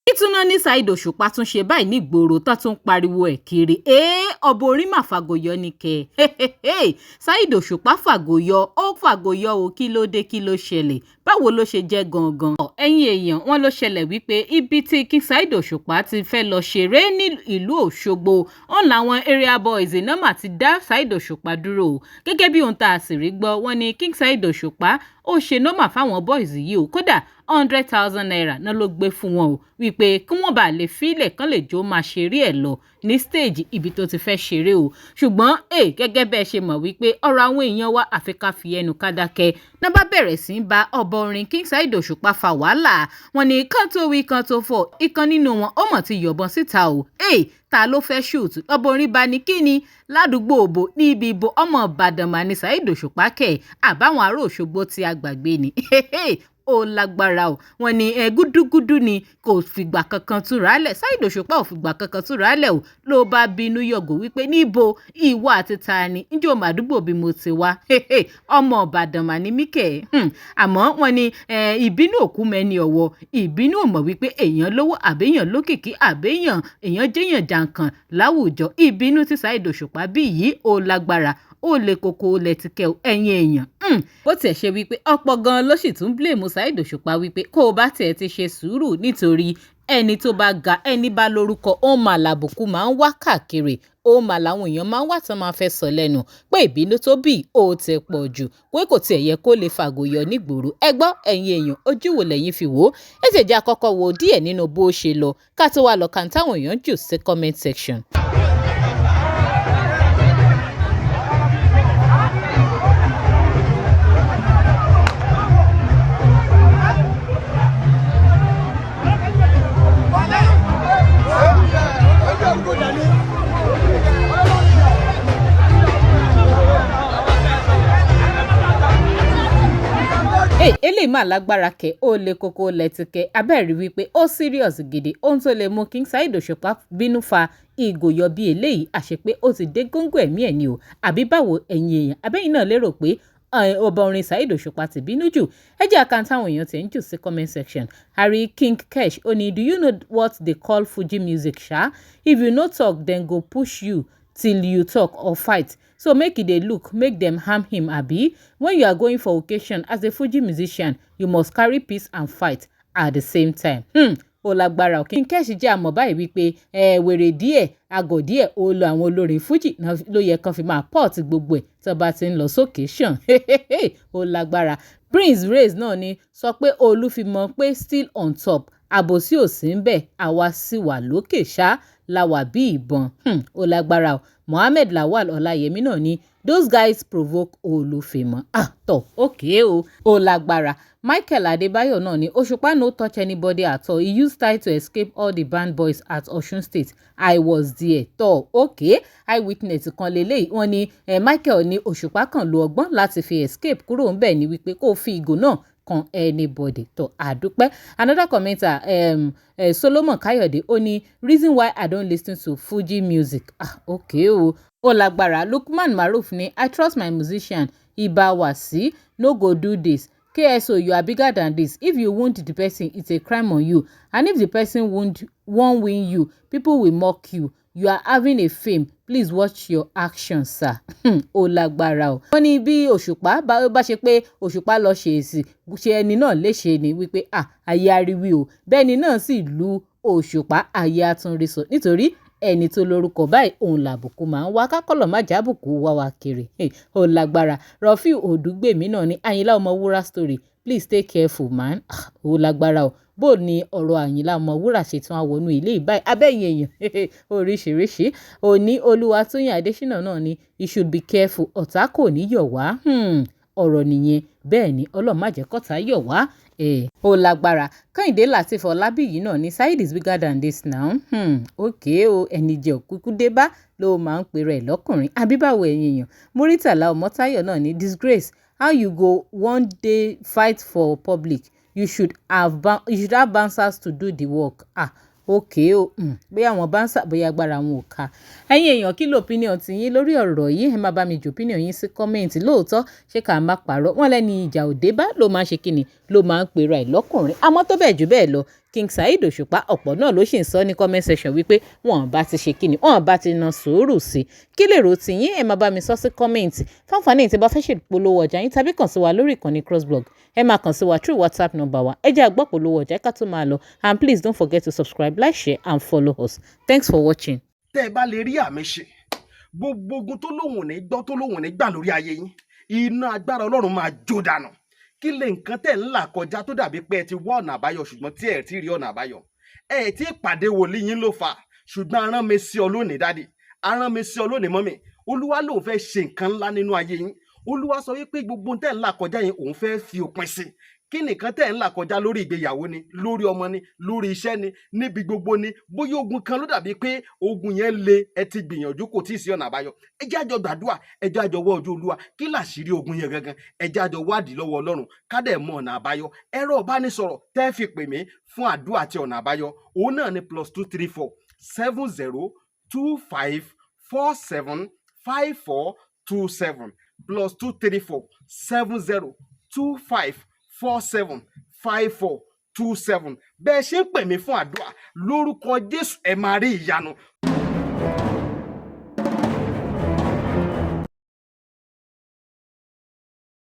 Ìtúná ní Saheed Òṣùpá tún ṣe báyìí nígboro tó tún pariwo ẹ̀ kiri. Ọba orin mà fàgòyọ ní kẹ́. Saheed Òṣùpá fàgòyọ, ó fàgòyọ o. Kí ló dé? Kí ló ṣẹlẹ̀? Báwo ló ṣe jẹ́ gangan? Ẹ̀yin èèyàn, wọ́n ló ṣẹlẹ̀ wípé ibi tí King Saheed Òṣùpá ti fẹ́ lọ ṣeré ní ìlú Òṣogbo, òun làwọn area boys náà mà ti dá Saheed Òṣùpá dúró o. Gẹ́gẹ́ bí ohun tá a sì rí gbọ́, wọ́n ní King Saheed Òṣùpá ó ṣe normal fáwọn boys yìí o. Kódà, ₦100,000 náà ló gbé fún wọn o, wípé kí wọ́n bá lè fílẹ̀ kán lè jó máa ṣeré ẹ̀ lọ ní stage ibi tó ti fẹ́ ṣeré o. Ṣùgbọ́n gẹ́gẹ́ bẹ́ẹ̀ ṣe mọ̀ wípé ọ̀rọ̀ àwọn èèyàn wa, àfi ká fi ẹnu ká dákẹ́ náà, bá bẹ̀rẹ̀ sí í bá ọba orin King Saheed Òṣùpá fa wàhálà. Wọn ní kán tó wí kán tó fọ̀, ìkan nínú wọn ó mọ̀ ti yọ̀bọ̀n síta o. Ta ló fẹ́ shoot? Ọba orin bá ní kíni ládùúgbò òbò ní ibi ìbò? Ọmọ Ìbàdàn mà ní Saheed Òṣùpá kẹ̀, àbáwọn ará Òṣogbo tí a gbàgbé ni. Ó lágbára o. Wọ́n ní ẹ gúdúgúdú ni, kò fìgbà kankan túra lẹ̀. Saheed Òṣùpá ò fìgbà kankan túra lẹ̀ o. Ló bá bínú yọ̀gò wípé, "Níbo? Ìwọ àti ta ni? Njẹ́ o màdúgbò bí mo ti wá? Ọmọ Ìbàdàn mà ní míkẹ́." Àmọ́ wọ́n ní ìbínú òkú mẹ́ni ọ̀wọ́, ìbínú ò mọ̀ wípé èèyàn lówó, àbẹ́yàn lókìkí, àbẹ́yàn èèyàn jẹ́yàn jàǹkàn láwùjọ. Ìbínú tí Saheed Òṣùpá bí yìí, ó lágbára, ó le koko, ó lẹ ti kẹ́ o. Ẹ̀yin èèyàn, bó tiẹ̀ ṣe wípé ọ̀pọ̀ gan-an ló sì tún blame Saheed Òṣùpá wípé kó o bá tiẹ̀ ti ṣe sùúrù, nítorí ẹni tó bá ga, ẹni bá lórúkọ, ó mà làbùkù máa ń wá káàkiri, ó mà làwọn èèyàn máa ń wá tán máa fẹ́ sọ lẹ́nu pé ìbínú tó bí ó ti pọ̀ jù, pé kò tiẹ̀ yẹ kó lè fàgòyọ nígboro. Ẹ gbọ́, ẹ̀yin èèyàn, ojú wo lẹ́yìn fi wò ó? Ẹ sì jẹ́ àkọ́kọ́ wo díẹ̀ nínú bó ṣe lọ, ká tó wá lọ kàn táwọn èèyàn jù sí comment section. Eléyìí mà lágbára kẹ, ó le koko lẹ́tìkẹ́. Abẹ́rẹ́ wípé ó serious gidi. Ohun tó lè mú King Saheed Òṣùpá bínú fa ìgò yọ bí eléyìí, àṣẹ pé ó ti dé góńgó ẹ̀mí ẹ̀ ni o, àbí báwo, ẹ̀yin èèyàn? Abẹ́yìn náà lérò pé ọba orin Saheed Òṣùpá ti bínú jù? Ẹ jẹ́ àkáǹtì àwọn èèyàn tí ń jù sí comment section. Harry King Kesh ó ní, "Do you know what they call Fuji music sha? If you no talk, dem go push you till you talk or fight. So make e dey look make dem harm him, abi? When you are going for occasion as a Fuji musician, you must carry peace and fight at the same time." Ó lágbára o. King Kesh jẹ́ àmọ́ báyìí wípé ẹ wèrè díẹ̀, àgọ̀ díẹ̀, ó lọ àwọn olórin Fuji ló yẹ kán fi máa port gbogbo ẹ̀ tó bá ti ń lọ sókè ṣàn. Ó lágbára. Prince Race náà ni sọ pé Olúfimọ́ pé still on top, àbòsí ò sí ń bẹ̀, àwa sì wà lókè ṣá la wà bí ìbọn. Ó lágbára o. Mohammed Lawal Ọláyẹmí náà ní, "Those guys provoke Olúfimọ́." Ah, tọ̀, okay o, ó lágbára. Michael Adébáyọ̀ náà ní, "Òṣùpá no touch anybody at all. He used style to escape all the band boys at Osun State. I was there." Tọ̀, okay, eyewitness kan lélẹ́yìí. Wọ́n ní Michael ní Òṣùpá kan lo ọgbọ́n láti fi escape kúrò ńbẹ̀ ní wípé kó fi ìgò náà kan anybody. Tó àdúpẹ́. Another commenter, Solomon Kayode, ó ní, "Reason why I don't listen to Fuji music." Ah, okay o, ó lágbára. Lukman Maruf ní, "I trust my musician. Iba Wasi no go do this. KSO, you are bigger than this. If you wound the person, it's a crime on you, and if the person wound won win you, people will mock you. You are having a fame. Please watch your actions, sir." Ó lágbára o. Wọ́n ní bí Òṣùpá bá ṣe pé Òṣùpá lọ ṣe èsì ṣe ẹni náà léṣe ni wípé ah, ayé ariwi o. Bẹ́ẹ̀ ni náà sì lu Òṣùpá, ayé àtúnrísọ, nítorí ẹni tó lórúkọ báyìí, òun làbùkù máa ń wá kákọ́lọ̀ má jábùkù wá wá kiri. Ó lágbára. Rọ̀fíù Òdùgbèmí náà ní, "Àyìnlá Ọmọwúrà story, please take careful, man." Ó lágbára o. Bó ní ọ̀rọ̀ Àyìnlá Ọmọwúrà ṣe tún wọnú ilé ìbáyìí abẹ́yìn èèyàn oríṣiríṣi òní? Olúwatóyìn Adésínà náà ní, "You should be careful. Ọ̀tá kò ní yọ̀ wá." Ọ̀rọ̀ nìyẹn. Bẹ́ẹ̀ ni, Ọlọ́run má jẹ́ kọ́tá yọ̀ wá. Ó lágbára. Kẹ́hìndé Lateef Ọlábíyì náà ní, "Saheed is bigger than this now." Okay o. Ẹni jẹ́ òkúkú dé bá ló máa ń pè rẹ̀ lọ́kùnrin, àbí báwo, ẹ̀yin èèyàn? Muritàlá Ọmọ́táyọ̀ náà ní, "Disgrace. How you go one day fight for public? You should have bouncers to do the work." Ah, okay o. Bóyá àwọn bouncer, bóyá agbára wọn ò ká. Ẹ̀yin èèyàn, kí ló opinion ti yín lórí ọ̀rọ̀ yìí? Ẹ má bá mi jù opinion yín sí comment. Lóòótọ́, ṣé ká má parọ́, wọ́n lẹ́ni ìjà òde bá ló máa ń ṣe kíni, ló máa ń pera ẹ̀ lọ́kùnrin. Àmọ́ tó bẹ́ẹ̀ jù bẹ́ẹ̀ lọ, King Saheed Òṣùpá, ọ̀pọ̀ náà ló sì ń sọ ní comment section wípé wọ́n bá ti ṣe kíni, wọ́n bá ti na sùúrù sí. Kí lèrò tiyín? Ẹ máa bá mi sọ sí comment. Fáǹfààní tí bá fẹ́ ṣe ìpolówó ọjà yín tàbí kàn sí wa lórí ìkànnì crossblog, ẹ máa kàn sí wa through WhatsApp number wa. Ẹ jẹ́ á gbọ́ polówó ọjà ká tó máa lọ. And please don't forget to subscribe, like, share and follow us. Thanks for watching. Tẹ́ ẹ bá lè rí àmì ṣe, gbogbo ogun tó lóhùn ní gbọ́, tó lóhùn ní gbà lórí ayé yín, iná agbára Ọlọ́run máa jó dànù. Kí lè nǹkan tẹ̀ ń là kọjá tó dàbí pé ẹ ti wá ọ̀nà àbáyọ, ṣùgbọ́n tí ẹ ti rí ọ̀nà àbáyọ? Ẹ ti pàdé wòlíì yín ló fà, ṣùgbọ́n arán mi sí ọ lónìí, daddy, arán mi sí ọ lónìí, mummy. Olúwa lòun fẹ́ ṣe nǹkan ńlá nínú ayé yín. Olúwa sọ wípé gbogbo tẹ̀ ń là kọjá yẹn, òun fẹ́ fi òpin sí. Kí nìkan tẹ̀ ń là kọjá? Lórí ìgbéyàwó ni, lórí ọmọ ni, lórí iṣẹ́ ni, níbi gbogbo ni. Bóyá ogun kan ló dàbí pé ogun yẹn le, ẹ ti gbìyànjú, kò tí ì sí ọ̀nà àbáyọ. Ẹ jẹ́ àjọ gbàdúrà, ẹ jẹ́ àjọ wọ ojú Olúwa. Kí làṣírí ogun yẹn gangan? Ẹ jẹ́ àjọ wádìí lọ́wọ́ Ọlọ́run, ká dẹ̀ mọ ọ̀nà àbáyọ. Ẹ̀rọ ìbánisọ̀rọ̀ tẹ́ fi pè mí fún àdúrà àti ọ̀nà àbáyọ, òun náà ni +234 70 25 47 54 27, +234 70 25 47 54 27. Bẹ́ẹ̀ ṣe ń pè mí fún àdúrà, lórúkọ Jésù, ẹ máa rí ìyanu.